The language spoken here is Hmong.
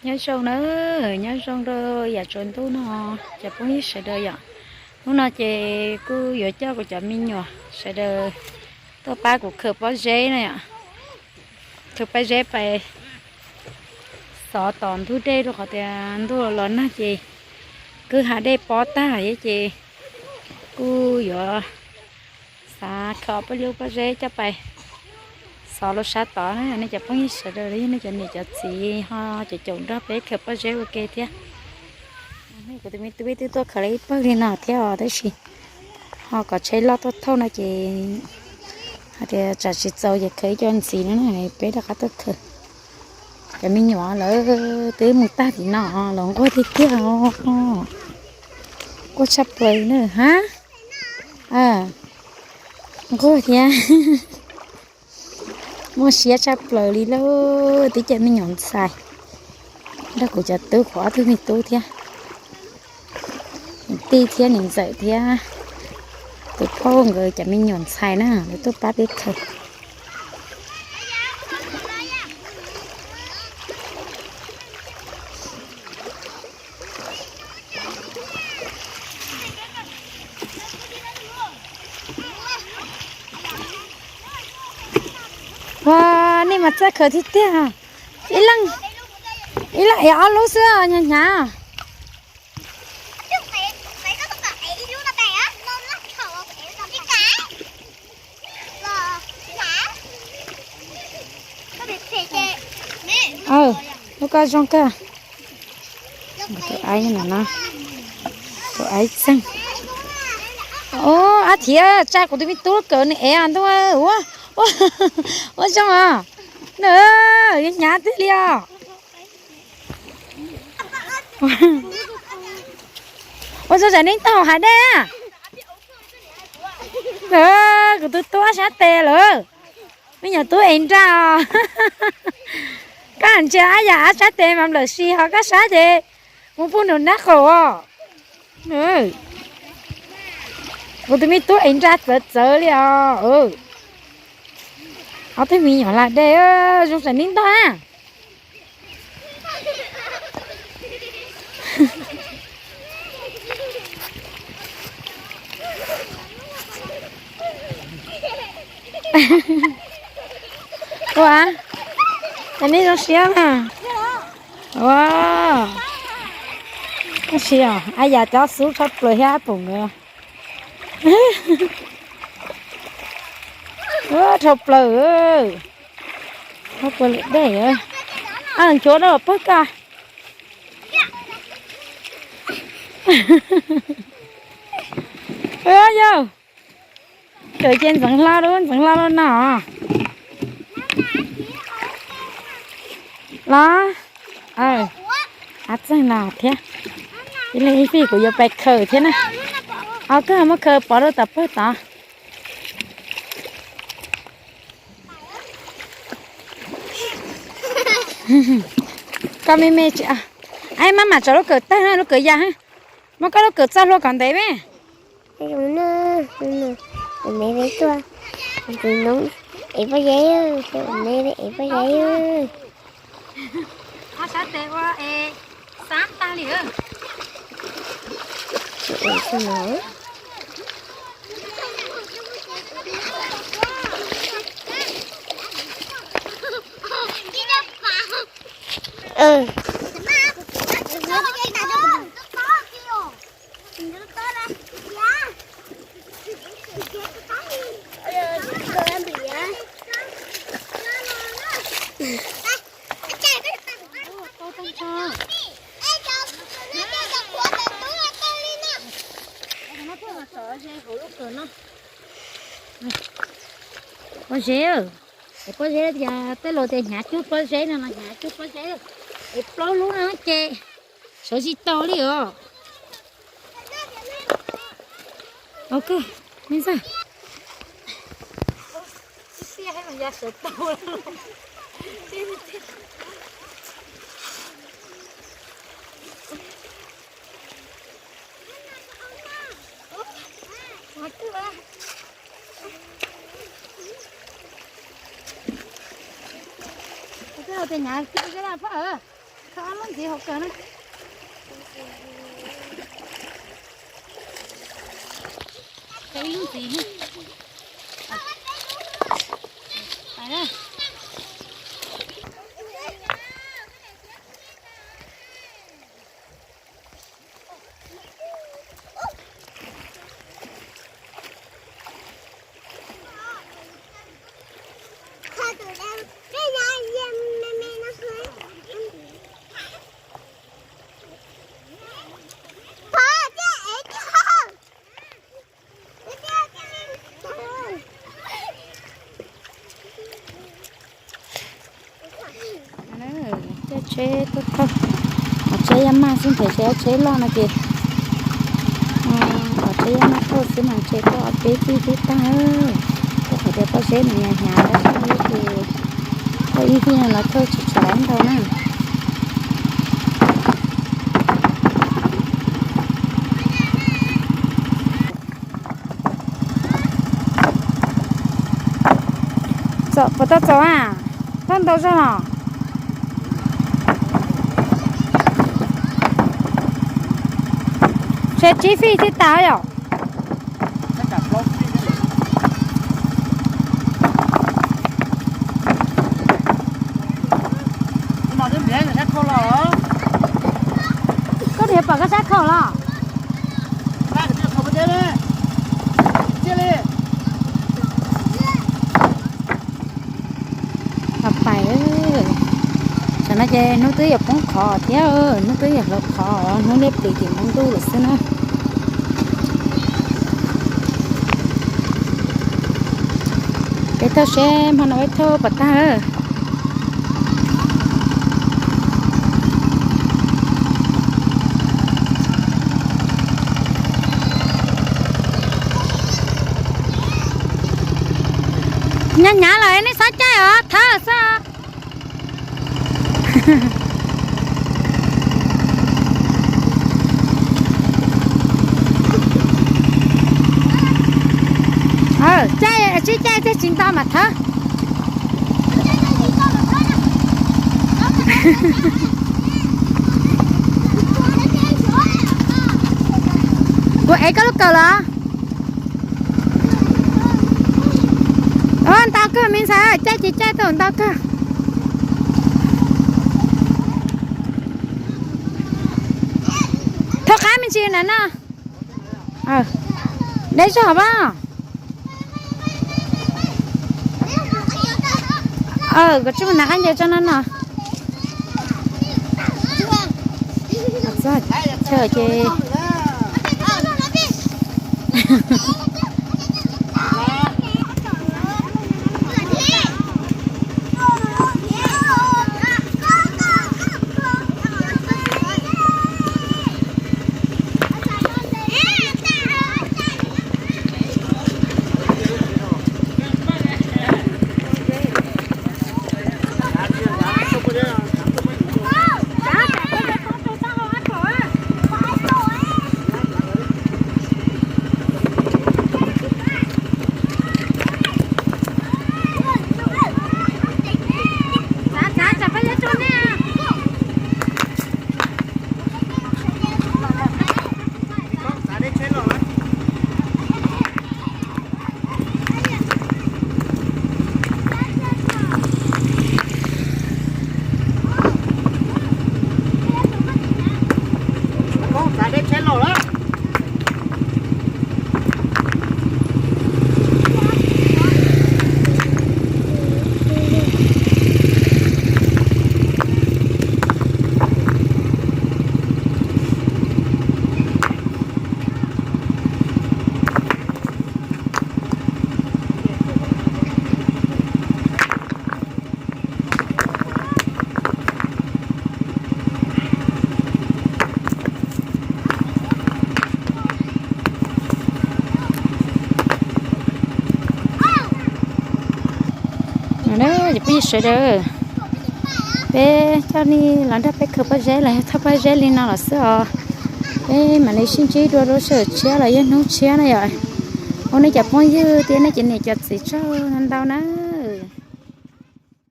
Nyob zoo na, nyob zoo rau yav tsaus ntuj no cov phooj ywg sawv daws yom. Hnub no ces kuj yuav coj kuv cov me nyuam sawv daws tuaj pab kuv khaws pob zeb na yom. Khaws pob zeb pais xov tom ntug dej rau qhov tias ntuj los nag ces kwj ha dej pob tag ces kuj yuav xav khaws ob peb lub pob zeb coj pais xov rau sab tod na nej cov phooj ywg sawv daws, nej cov niam cov txiv ho caum caum nrog peb khaws pob zeb ua ke thiab. Kuv tus me tub twb tuaj khaws lawm ib pawg li no thiab os, tab sis ho kom tsheb loj tuaj thauj no ces hais tias tsam tsis txaus ces khaws ib co ntxiv no na, peb rov qab tuaj khaws. Cov me nyuam lawv twb mus tag tim no los nquag tiag tiag, nquag tshaj plaws na ha. Nquag thiab. Muaj siab tshaj plaws li lauj, twb cov me nyuam ntxhais, nrog kuv cov tub, kuv ob tug me tub thiab, niam tij thiab niam ntxawm thiab tus phauj nkawd cov me nyuam ntxhais na, lawv tuaj pab peb khaws. Ua, nej mas txawj khaws tiag tiag. Ib leeg, ib leeg ev ob lub xwb, hnyav hnyav. Lub koj zoo kawg. Tus aib no, tus aib txeeg. Ab thiab, tsa kuv tus me tub kawm nws ev ntuj, ua zoo os. Nws hnyav tiag li os. Ua zoo, tsam nej tau hav dej na. Kuv tus tub sab tes lawm. Me nyuam tub ev nraj os. Koj ntsia ab yam ab sab tes mas nplawm si, ho koj sab ces mus pug nram nraub qaum os. Kuv tus me tub ev nraj txawv txawv li os. Ob tug me nyuam hla dej, zoo tsam nej ntog na. Ua, cas nej zoo siab na. Ua, zoo siab, ab yam cov xub tshaj plaws thiab ab pum nkawd. Dhau plaws, dhau plaws lawm dej. Ab, nchuav rau pawg koj. Yog, kawm ces ntxeev hlo rau, ntxeev hlo rau no. Los, ab txeeg no thiab. Ib leeg ib fij, kuv yuav pais khaws thiab na. Os, koj muab khaws pov rau tom pawg tod. Koj me me tsis, ab, maj mam tso lub kawm tag, lub kawm ya. Muab koj lub kawm txoj hlua kom ntev me. Ev pob zeb, ev pob zeb. Ob sab tes ua es xab tag li. Pob zeb, es pob zeb tias tej laus tias hnyav cuag pob zeb no los hnyav cuag pob zeb, es plaub lub no ces sawv tsis tau li os. Ok, me ntxawg. Ua twj los, ua twj los tias hnyav cuag pob zeb lawm pab. Ob lub ntxiv hauv kawg na. Ib lub ntxiv. Pais na. Caij tsheb tuaj thauj, tsheb yaj maj xwb, ntshe tsheb loj no ces tsheb yaj maj thauj xwb mas ntshe thauj ob peb tij twb tag. Koj qhov tias pob zeb nws hnyav hnyav ces thauj ib tij no los thauj tsis tshua ntau na. Puas tau txaus a? Thauj ntau zog los? Tsheb tsib fij thiaj tas yom? Koj niam pom koj sab khau los? Pais, tam no ces hnub twb yuav poob qho thiab, hnub twb yuav hloov qho, hnub liab pliv tim npoo ntuj lawm xwb na. Peb thauj seb hmo no peb thauj puas tag. Hnyav hnyav lawm nej txhob caij os, thawb xwb. Caij, sib caij thiaj tsis nto mas thawb. Kuv ev koj lub kawm los? Ntau kawg me ntxhais, caij ces caij tau ntau kawg. Thauj qab me ntsis na no. Deb zog pab. Kuv tsis mus hnav khaub ncaws tso no no. Chaw ces Peb sawv daws, peb coj nej los nrog peb khaws pob zeb los yog thauj pob zeb li no los xwb os. Peb mam li sib ntsib dua lub sij hawm tshiab los yog hnub tshiab na yom. Ua nej cov phooj ywg thiab nej cov niam cov txiv tsaug ntau na.